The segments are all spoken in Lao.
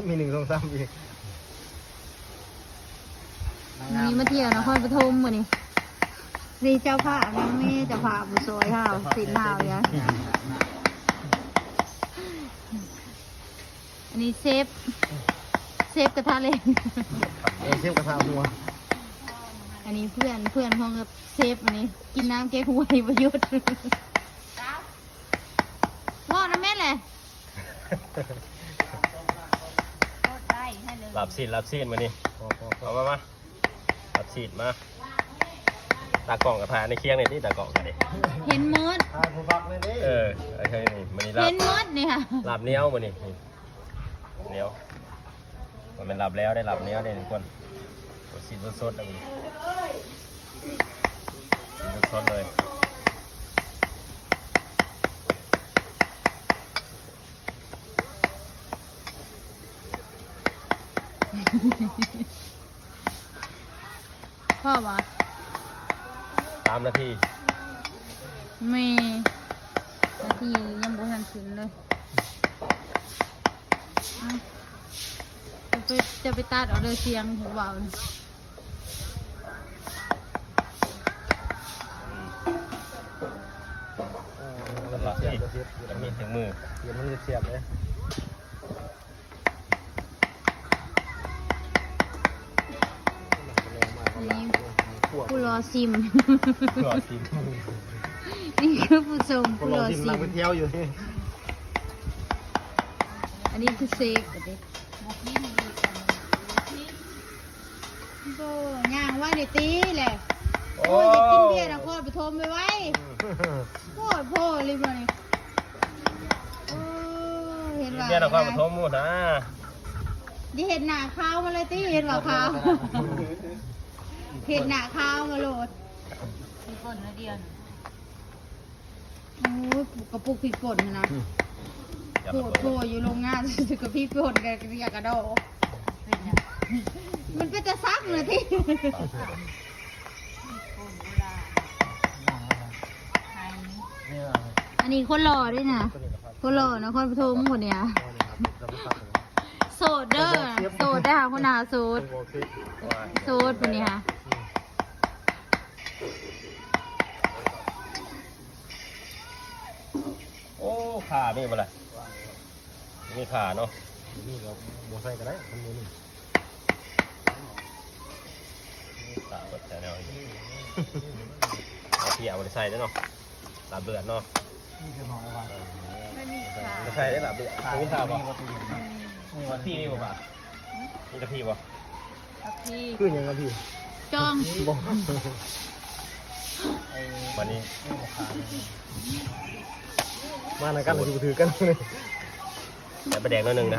ມີໜຶ່ງ ສອງ ສາມ ອີກ. ມື້ນີ້ມາທ່ຽວນະຄອນປະຖົມມື້ນີ້ ນີ້ເຈົ້າພາບນຳແມ່ ເຈົ້າພາບຜູ້ຊ່ອຍເຮົາ ເສັ້ນເຮົາຢ່າ ອັນນີ້ເຊຟ ເຊຟກະທະເຫຼັກ ເອີ ເຊຟກະທະຫົວ. ອັນນີ້ເພື່ອນ ເພື່ອນຂອງເຊຟ ອັນນີ້ກິນນ້ຳແກ້ຫວຍບໍ່ຢຸດ ເວົ້ານຳແມ່ແຫຼະ. ລາບຊີ້ນ ລາບຊີ້ນມື້ນີ້ ເອົາມາ ມາ ລາບຊີ້ນມາ. ຕາກ້ອງກະຖ່າຍໃນຄຽງນີ້ຕິ ຕາກ້ອງກະເດ້ ເຫັນໝົດ ຖ່າຍຜູ້ບັກເລີຍເດ້. ເອີ ມື້ນີ້ລາບ ເຫັນໝົດນີ້ ລາບໜຽວມື້ນີ້ ໜຽວ ບໍ່ແມ່ນລາບແລ້ວເດ້ ລາບໜຽວເດ້ທຸກຄົນ. ຊີ້ນສົດໆ ລະມື້ນີ້ ຊີ້ນສົດໆ ເລີຍ. ພໍບໍ່? ສາມນາທີ ແມ່ ນາທີຍັງບໍ່ທັນຂຶ້ນເລີຍ. ເອົ້າ ຈະໄປ ຈະໄປຕັດເອົາເດີ ສຽງຜູ້ເວົ້ານີ້. ເອີ ມັນແຊບ ມັນມີເຄື່ອງມື ມັນແຊບເດ້. ນີ້ຜູ້ລໍຊິມ ຜູ້ລໍຊິມ ນີ້ຄືຜູ້ຊົມ ຜູ້ລໍຊິມ ຜູ້ລໍຊິມ ນັ່ງໄປທ່ຽວຢູ່. ອັນນີ້ຄືເຊກ ບໍ່ກິນອີກ ບໍ່ ຍ່າງໄວ້ນີ້ຕິແຫຼະ. ໂອ້ ໂອ້ຍ ຢາກກິນເບຍນະຄອນປະຖົມໄວໆ ໂພດໂພເລີຍມື້ນີ້. ໂອ້ ເຫັນວ່າເບຍນະຄອນປະຖົມໝູ່ນະ ຊິເຮັດໜ້າຂາວມາເລີຍຕິ ເຫັນວ່າຂາວ ເຮັດໜ້າຂາວມາໂລດ. ມີຄົນດຽວ ໂອ້ຍ ກະປຸກພິກປົນຫັ້ນນະ ອືມ ໂພດໂພຢູ່ໂຮງງານ ກະພິກປົນກະຢາກກະດໍ ມັນເປັນຕາຊັກນະຕິ. ອັນນີ້ຄົນຫຼໍ່ເດ້ນະ ຄົນຫຼໍ່ນະຄອນປະຖົມຄົນນີ້. ໂສດເດີ ໂສດເດີ ຫົວໜ້າໂສດ ໂສດຄົນນີ້ຫາ. ໂອ້ ຂາມີບໍ່ລະ? ມີຂາເນາະ ມີກະບໍ່ໃສ່ກະໄດ້ ຄັນບໍ່ມີ. ຂາເບິດແລ້ວ ເອົາເພຍບໍ່ໄດ້ໃສ່ເດ້ເນາະ ລາບເລືອດເນາະ. ມີແຕ່ໜ້ອຍວ່າ ບໍ່ມີຂາ ບໍ່ໃສ່ໄດ້ລາບເລືອດ ຂາມີຂາບໍ່? ມີບໍ່? ມີຂາ ມີກະພີບໍ່? ກະພີ ຄືຫຍັງກະພີ? ຈ້ອງ ບໍ່ ບາດນີ້ ມານຳກັນ ຊິບໍ່ຖືກກັນ. ແລ້ວໄປແດກໜ້ອຍໜຶ່ງນະ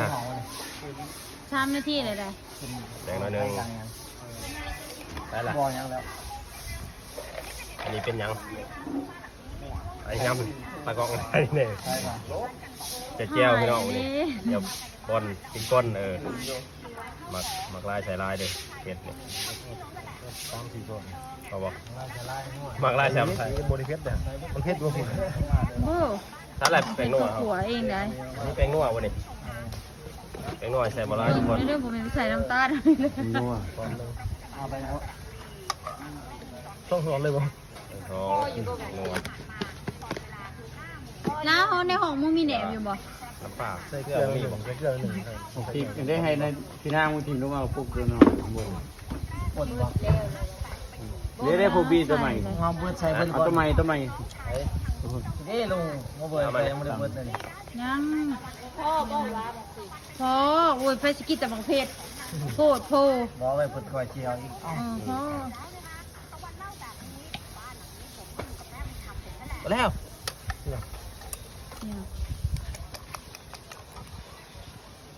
ສາມນາທີແລ້ວ ແດກໜ້ອຍໜຶ່ງ ໄດ້ລະ ບໍ່ຫຍັງແລ້ວ. ອັນນີ້ເປັນຫຍັງ? ໄອ້ຍຳ ຕາກ້ອງໄດ້ແນ່ ແຈ່ວໆ ພີ່ນ້ອງ ນີ້ ດຽວ ກ່ອນ ກິນກ່ອນ ເອີ ໝາກ ໝາກລາຍໃສ່ລາຍເດີ ເຜັດນີ້ ສາມສີ່ຊ້ອນ ເອົາບໍ່? ໝາກລາຍໃສ່ ບໍ່ໄດ້ເຜັດເດີ ມັນເຜັດບໍ່? ບໍ່ ຖ້າແຫຼະແປ້ງນົວ ເຮົາຂົ້ວເອງໄດ໋ ອັນນີ້ແປ້ງນົວບໍ່ນີ້? ແປ້ງນົວໃສ່ບໍ່ຫຼາຍທຸກຄົນ ເດີ ບໍ່ແມ່ນໃສ່ນ້ຳຕານ ນົວ ເອົາໄປເອົາ ຕ້ອງຮ້ອນເລີຍບໍ່? ອໍ ນົວ ລາວ ໃນຫ້ອງມຶງມີແໜບຢູ່ບໍ່? ນ້ຳປາ ໃສ່ເກືອ ໃສ່ເກືອໜຶ່ງ ໃສ່ເກືອໜຶ່ງ ພິກໄດ້ໃຫ້ນາຍພີ່ນາງມື້ທີລົງເອົາປຸກເດີເນາະ ບໍ່ ເດ້ ເດ້ ຜູ້ບີໂຕໃໝ່ ເອົາເບິດໃສ່ເພິ່ນ ເອົາໂຕໃໝ່ ໂຕໃໝ່ ເດ້ ລົງມາເບິດ ຍັງບໍ່ໄດ້ເບິດເລີຍ ຍັງ ພໍ ໂອ້ຍ ໃຜຊິກິນແຕ່ບັກເຜັດ ໂພດໂພ ບໍ່ໄວ້ເພິ່ນຄ່ອຍຊິເອົາອີກ ເອີ ພໍ. ແລ້ວ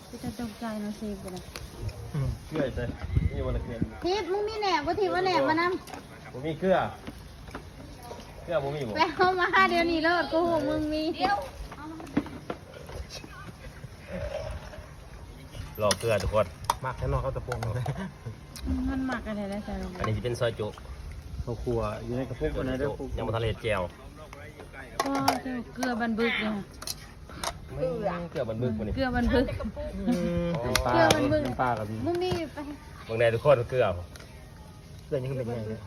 ເປັນຕາຕົກໃຈເນາະ ເຊຟກໍໄດ້ ເກືອໃສ່ ມີບໍ່ລະເກືອ ທິບ ມຶງມີແໜບບໍ່? ທິບ ເອົາແໜບມານຳ ບໍ່ມີເກືອ ເກືອບໍ່ມີບໍ່? ໄປເອົາມາດຽວນີ້ໂລດ ກູຮູ້ມຶງມີ ລອກເກືອທຸກຄົນ ມັກແທ້ເນາະ ເຂົ້າຕະປົງ ມັນມັກອັນໃດໄດ້ໃສ່ລົງໄປ ອັນນີ້ຊິເປັນຊອຍຈຸ ເຂົ້າຄົວຢູ່ໃນກະປຸກ ອັນນັ້ນເດີ ຍັງບໍ່ທັນເຮັດແຈ່ວ ອໍ ເກືອບັນບຶກເດ້. ເກືອ ເກືອບັນບຶກ ເກືອບັນບຶກ ອືມ ນ້ຳປາ ນ້ຳປາກໍມີ ບໍ່ມີ ເບິ່ງແດ່ທຸກຄົນ ເກືອ ເກືອຍັງເປັນໄງເລີຍ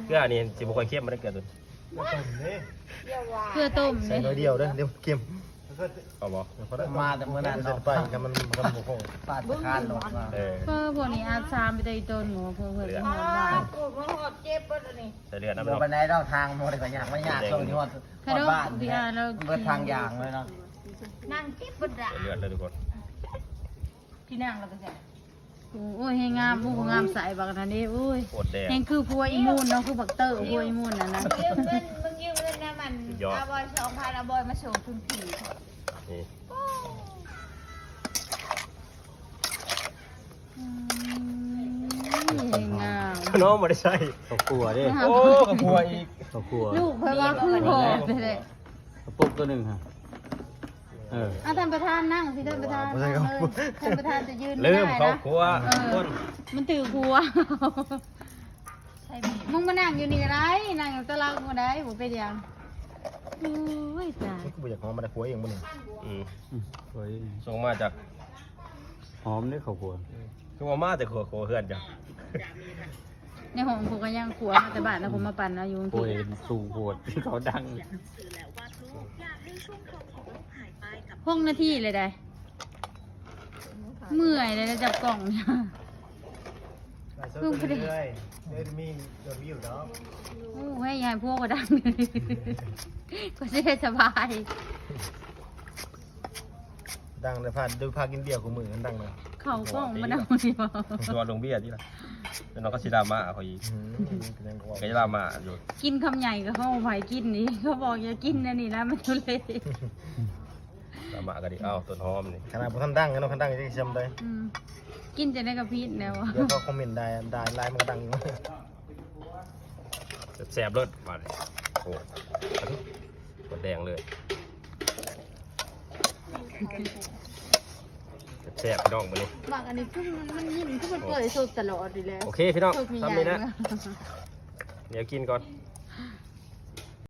ເກືອນີ້ຊິບໍ່ຄ່ອຍເຄັມ ບໍ່ໄດ້ເກືອຕົວນີ້ ເກືອຕົ້ມ ໃສ່ໜ້ອຍດຽວເດີ ດຽວເຄັມ ເອົາບໍ່ ມາແຕ່ມື້ນັ້ນເນາະ ໄປກັນມັນ ມັນບໍ່ພໍ ປາດສະຄານລົດມາ ເອີ ເອີ ພວກນີ້ອາດສາມໄປໄດ້ອີ່ຕົນໝໍ ເພິ່ນເພິ່ນຮອດບ້ານ ປາດ ໂອ້ຍ ມາຮອດເຈັບເບິດອັນນີ້ ໃສ່ເລືອດນຳ ບໍ່ປານໃດດອກ ທາງບໍ່ໄດ້ກໍຍາກ ມາຍາກຊ່ວງທີ່ຮອດ ຮອດບ້ານ ເບິດທາງຢ່າງເລີຍເນາະ ນັ່ງເຈັບເບິດດາ ໃສ່ເລືອດເລີຍທຸກຄົນ ທີ່ນັ່ງແລ້ວກໍໃສ່ ໂອ້ຍ ແຮງງາມ ຜູ້ງາມໃສບັກນັ້ນເດ້ ໂອ້ຍ ໂຄດແດງ ແຮງຄືຜົວອີ່ມູນເນາະ ຄືບັກເຕີຜົວອີ່ມູນນັ້ນນະ ຢືມເງິນ ມຶງຢືມເງິນນຳມັນ ຍອດ ອາບອຍສອງພັນ ອາບອຍມາສົ່ງທຶນຜີ ນີ້ ອືມ ງາມ ນ້ອງບໍ່ໄດ້ໃຊ້ ເຂົ້າຄົວເດ້ ໂອ້ ເຂົ້າຄົວອີກ ເຂົ້າຄົວ ລູກເພິ່ນວ່າຄືພໍ່ແທ້ ກະປຸກຕົວໜຶ່ງຫັ້ນ ເອີ ອາ ທ່ານປະທານນັ່ງຊິ ທ່ານປະທານ ບໍ່ໃຊ່ ນັ່ງເລີຍ ເຂົ້າຄົວ ທ່ານປະທານຈະຢືນ ລືມ ໄດ້ນະ ເຂົ້າຄົວ ເອີ ມັນຖືກຄົວ ໃສ່ມີດ ມຶງມານັ່ງຢູ່ນີ້ກໍໄດ້ ນັ່ງຢູ່ຕະຫຼັງກໍໄດ້ ບໍ່ເປັນຫຍັງ ໂອ້ຍ ຕາຍ ມັນກໍບໍ່ຢາກຫອມ ມັນໄດ້ຄົວເອງບໍ່ນີ້ ອືມ ອືມ ຄົວເອງ ສົ່ງມາຈາກ ຫອມເດ້ເຂົ້າຄົວ ຄືວ່າມາແຕ່ຄົວ ຄົວເຮືອນເຈົ້າ ໃນຫ້ອງຜູ້ກໍຍັງຄົວມາແຕ່ບ້ານນະ ຜູ້ມາປັ່ນເອົາຢູ່ ໂອ້ຍ ສູງໂພດ ເຂົາດັງ ຫົກນາທີເລີຍໄດ໋ ເມື່ອຍເລີຍນະ ຈັບກ້ອງ ໄລຟ໌ສົດໄປເລື້ອຍໆ ເດີ ມີຍອດວິວດອກ ໂອ້ຍ ຢ່າໃຫ້ພວກກໍດັງ ກໍຊິໄດ້ສະບາຍ ດັງແຕ່ພາ ໂດຍພາກິນເບຍຄູ່ມື້ ມັນດັງນະ ເຂົ້າກ້ອງມັນເອົາຢູ່ບໍ່ ຕົວລົງເບຍຕິລະ ແລ້ວນ້ອງກໍຊິດຣາມາຂ້ອຍອີກ ອືມ ກໍຍັງວ່າ ກໍດຣາມາຢູ່ ກິນຄຳໃຫຍ່ກໍເຂົາບໍ່ໃຫ້ກິນນີ້ ເຂົາບອກຢ່າກິນແນວນີ້ນະ ມັນທຸເລດ ດຣາມາກໍດີ ເອົ້າ ຕົ້ນຫອມນີ້ ຂະໜາດບໍ່ທັນດັງເນາະ ຄັນດັງຈະຊິຊ່ຳໃດ ອືມ ກິນຈັ່ງໃດກໍຜິດແນວ ດຽວເຂົາຄອມເມັນດ່າ ດ່າຫຼາຍມັນກໍດັງອີກ ແຊບໆ ເລີດບາດນີ້ ໂອ້ ໝົດແດງເລີຍ ແຊບໆ ພີ່ນ້ອງ ມື້ນີ້ ບັກອັນນີ້ຄືມັນຍິ້ມ ຄືມັນເປີດສົດຕະຫຼອດນີ້ແຫຼະ ໂອເຄ ພີ່ນ້ອງ ສ່ຳນີ້ແຫຼະ ດຽວກິນກ່ອນ